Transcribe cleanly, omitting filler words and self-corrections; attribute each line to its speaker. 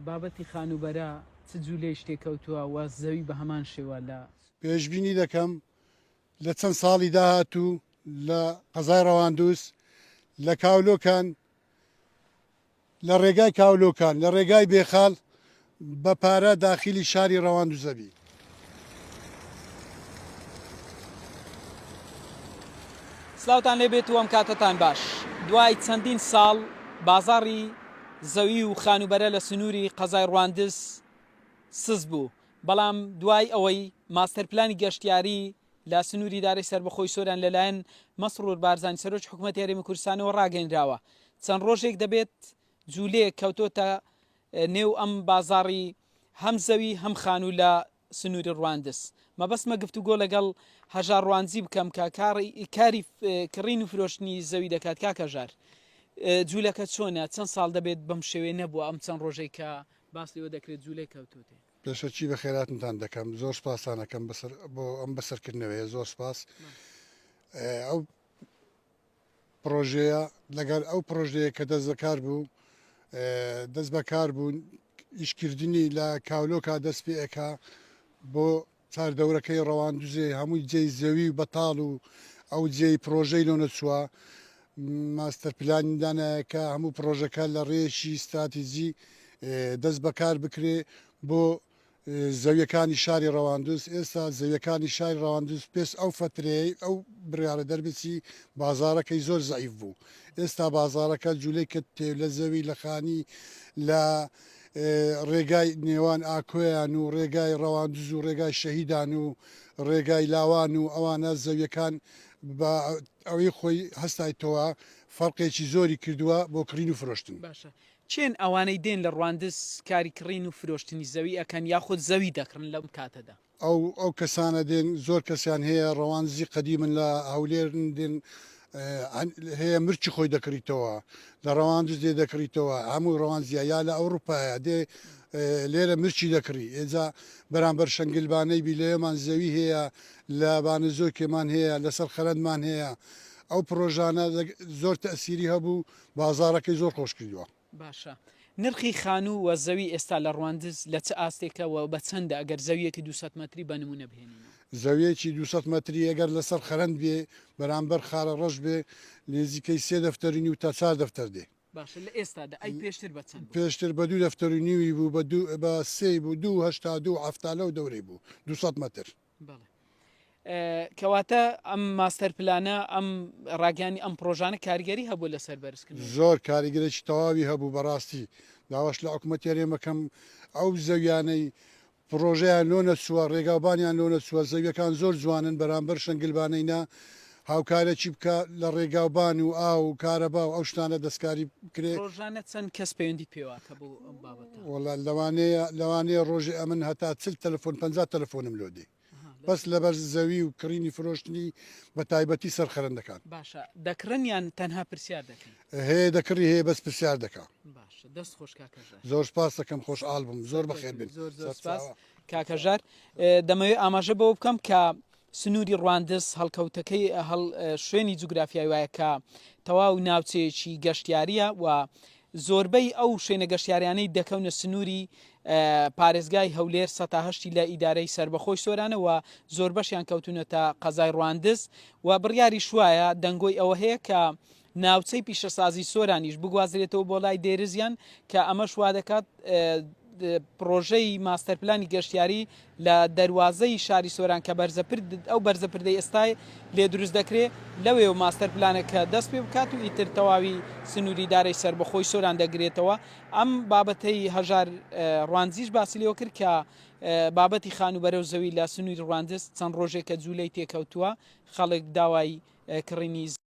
Speaker 1: بابەتی خانووبەرە چ جوولەی شتێک کەوتووە و زەوی بە هەمان شێوە لە.
Speaker 2: پێشبینی دەکەم لە چەند ساڵی داهاتوو لە قەزای ڕەواندوز لە کاولۆکان لە ڕێگای کاولۆکان لە ڕێگای بێخاڵ بە پارە داخیلی شاری ڕەواندوزە بی.
Speaker 1: سلاوتان لێبێت و ئەم کاتەتان باش. دوای چەندین ساڵ بازاڕی زەوی و خانووبەرە لە سنووری قەزای ڕواندز سست بوو، بەڵام دوای ئەوەی ماستەرپلانی گەشتیاری لە سنووری ئیدارەی سەربەخۆی سۆران لەلایەن مەسرور بارزانی سەرۆکی حکومەتی هەرێمی کوردستانەوە ڕاگەیەنراوە، چەند ڕۆژێک دەبێت جوولەیەک کەوتۆتە نێو ئەم بازاڕی هەم زەوی هەم خانوو لە سنووری ڕواندز. مەبەستمە گفتوگۆ لەگەڵ هەژار ڕواندزی بکەم کە کاری کڕین و فرۆشتنی زەوی دەکات. کاک هەژار جوولەکە چۆنە؟ چەند ساڵ دەبێت بەم شێوەیە نەبووە ئەم چەند ڕۆژەی کە باس لێوە دەکرێت جوولەی کەوتۆتێ؟
Speaker 2: پێشەکی بەخێراتنتان دەکەم زۆر سپاستان ئەکەم بەسەر بۆ ئەم بەسەرکردنەوەیە زۆر سپاس ئەو پڕۆژەیە لەگەل ئەو پڕۆژەیە کە دەست بەکار بوو دەست بەکار بوون ئیشکردنی لە کاولۆکا دەست پێ ئەکا بۆ چاردەورەکەی ڕەواندوزێ هەمووی جێی زەوی و بەتاڵ و ئەو جێی پڕۆژەی لۆ نەچووە ماستەر پلانی دانایە کە هەموو پڕۆژەکە لە ڕێیەکی ستراتیجی دەست بەکار بکرێ بۆ زەویەکانی شاری ڕەواندوز، ئێستا زەویەکانی شاری ڕەواندوز پێش ئەو فەترەیەی ئەو بڕیارە دەربچی بازاڕەکەی زۆر زەعیف بوو، ئێستا بازاڕەکە جولەی کرد تێ لە زەوی لە خانی لە ڕێگای نێوان ئاکۆیان و ڕێگای ڕەواندوز و ڕێگای شەهیدان و ڕێگای لاوان و ئەوانە زەویەکان بە ئەوەی خۆی هەستایتەوە فەرقێکی زۆری کردووە بۆ کڕین و فرۆشتن.
Speaker 1: باشە کێن ئەوانەی دێن لە ڕواندز کاری کڕین و فرۆشتنی زەوی ئەکەن یاخود زەوی دەکڕن لەم کاتەدا؟
Speaker 2: ئەو ئەو کەسانە دێن زۆر کەسیان هەیە ڕەواندزی قەدیمن لە هەولێرن دێن هەیە مرچی خۆی دەکڕیتەوە لە ڕەواندز دێ دەکڕیتەوە هەموو ڕەواندزیە یا لە ئەوروپایە دێ لێرە مرچی دەکڕی ئێجا بەرامبەر شەنگلبانەی بی لەوێمان زەوی هەیە لە بانەزۆکێمان هەیە لەسەر خەرەندمان هەیە ئەو پڕۆژانە زۆر تەئسیری هەبوو بازاڕەکەی زۆر خۆش کردووە.
Speaker 1: باشە نرخی خانوو و زەوی ئێستا لە ڕواندز لە چ ئاستێکە و بە چەندە ئەگەر زەوییەکی 200 مەتری بە نموونە بهێنینەوە؟
Speaker 2: زەوییەکی 200 مەتری ئەگەر لەسەر خەرەند بێ بەرامبەر خارە ڕەش بێ نێزیکەی سێ دەفتەر و نیو تا چار دەفتەر دێ.
Speaker 1: باشە لە ئێستادا ئەی پێشتر بە چەند بوو؟
Speaker 2: پێشتر بە دوو دەفتەر و نیوی بوو بە دوو بە سێی بوو دوو هەشتا دوو حەفتا لەو دەورەی بوو 200 مەتر.
Speaker 1: بەڵێ. کەواتە ئەم ماستەر پلانە ئەم ڕاگەیانی ئەم پڕۆژانە کاریگەری هەبوو لەسەر بەرزکردنەوەی.
Speaker 2: زۆر کاریگەرێکی تەواوی هەبوو بەڕاستی داواش لە حکومەتی هەرێم ئەکەم ئەو زەویانەی پڕۆژەیان لۆ نەچووە ڕێگاوبانیان لۆ نەچووە زەویەکان زۆر جوانن بەرامبەر شەنگلبانەی نا هاوکارێکی بکا لە ڕێگاوبان و ئاو و کارەبا و ئەو شتانە دەستکاری بکرێ.
Speaker 1: ڕۆژانە چەند کەس پەیوەندیت پێوە ئەکا بۆ ئەم بابەتە؟
Speaker 2: وەڵا لەوانەیە لەوانەیە ڕۆژێ ئەمن هەتا 40 تەلەفۆن 50 تەلەفۆنم لۆ دێ بەس لەبەر زەوی و کڕینی فرۆشتنی بە تایبەتی سەر خەرەندەکان.
Speaker 1: باشە دەکڕن یان تەنها پرسیار دەکەن؟
Speaker 2: هەیە دەکڕی هەیە بەس پرسیار دەکا.
Speaker 1: باشە دەست خۆش کاک هەژار.
Speaker 2: زۆر سپاس دەکەم خۆشحاڵ بووم زۆر بەخێر بێن.
Speaker 1: زۆر زۆر سپاس کاک هەژار. دەمەوێت ئاماژە بەوە بکەم کە سنووری ڕواندز هەڵکەوتەکەی شوێنی جوگرافیای وایە کە تەواو ناوچەیەکی گەشتیاریە و زۆربەی ئەو شوێنە گەشتیاریانەی دەکەونە سنووری پارێزگای هەولێر سەتاهشتی لە ئیدارەی سربەخۆی سۆرانە و زۆربەشیان کەوتونەتە قەزای ڕواندز و بڕیاری شوایە دەنگۆی ئەوە هەیە کە ناوچەی پیشەسازی سۆرانیش بگوازرێتەوە بۆ لای دێرزیان کە ئەمەش وا دەکات پرۆژەی ماستەرپلانی گەشتیاری لە دەروازەی شاری سۆران کە بەرزەپرد ئەو بەرزەپردەی ئێستای لێ دروست دەکرێ لەوێ و ماستەر پلانەکە دەست پێ بکات و ئیتر تەواوی سنووری دارەی سەربەخۆی سۆران دەگرێتەوە ئەم بابەتەی هەژار ڕواندزیش باسی لێوە کرد کە بابەتی خانووبەرە و زەوی لە سنووری ڕواندز چەند ڕۆژێکە جوولەی تێکەوتووە خەڵک داوای کڕینی.